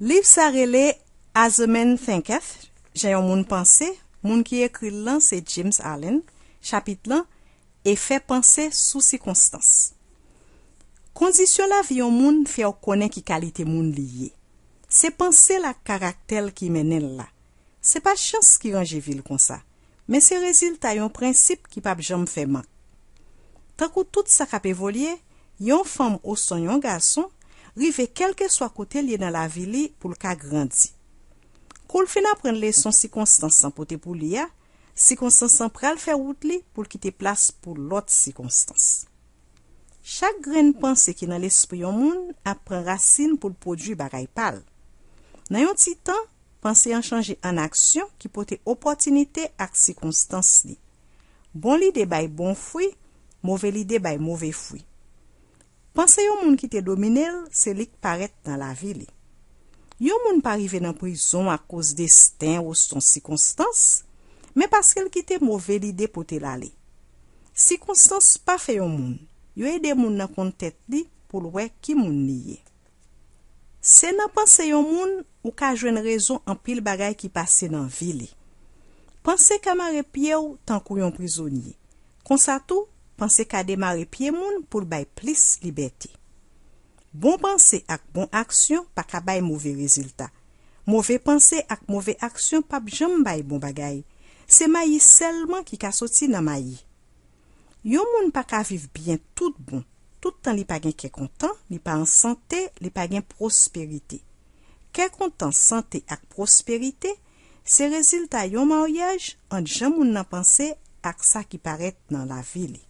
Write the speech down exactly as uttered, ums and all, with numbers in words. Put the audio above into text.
Liv sa rele As a Man Thinketh, Jan yon moun panse, moun ki ekri l lan se James Allen, chapit lan, Efè panse sou sikonstans. Kondisyon lavi yon moun fè w konnen ki kalite moun li ye. Se panse l ak karaktè l ki mennen l la. Se pa chans ki ranje vi l konsa, men se rezilta yon prensip ki p ap janm fè mank. Tankou tout sa k ap evolye, yon fanm osnon yon gason rive kèlkeswa kote l ye nan lavi li pou l ka grandi. Kou l fin aprann leson sikonstans lan pote pou li a, sikonstans lan pral fè wout li pou l kite plas pou lòt sikonstans. Chak grenn panse ki nan lespri yon moun ap pran rasin pou l pwodui bagay pa l. Nan yon ti tan, panse an chanje an aksyon ki pote opòtinite ak sikonstans li. Bon lide bay bon fwi, move lide bay move fwi. Panse yon moun ki te domine l, se li k parèt nan lavi li. Yon moun pa rive nan prizon akoz desten osnon sikonstans, men paske l kite move lide pote l ale. Sikonstans pa fè yon moun, yo ede moun nan konn tèt li pou l wè ki moun li ye. Se nan panse yon moun ou ka jwenn rezon anpil bagay ki pase nan vi li. Panse ka mare pye w tankou yon prizonye. Konsa tou, panse ka demare pye moun pou l bay plis libète. Bon panse ak bon aksyon pa ka bay move rezilta. Move panse ak move aksyon p ap janm bay bon bagay. Se mayi sèlman ki ka soti nan mayi. Yon moun pa ka viv byen tout bon, tout tan li pa gen kè kontan, li pa an sante, li pa gen pwosperite. Kè kontan, sante ak pwosperite se rezilta yon maryaj ant jan moun nan panse ak sa ki parèt nan lavi li.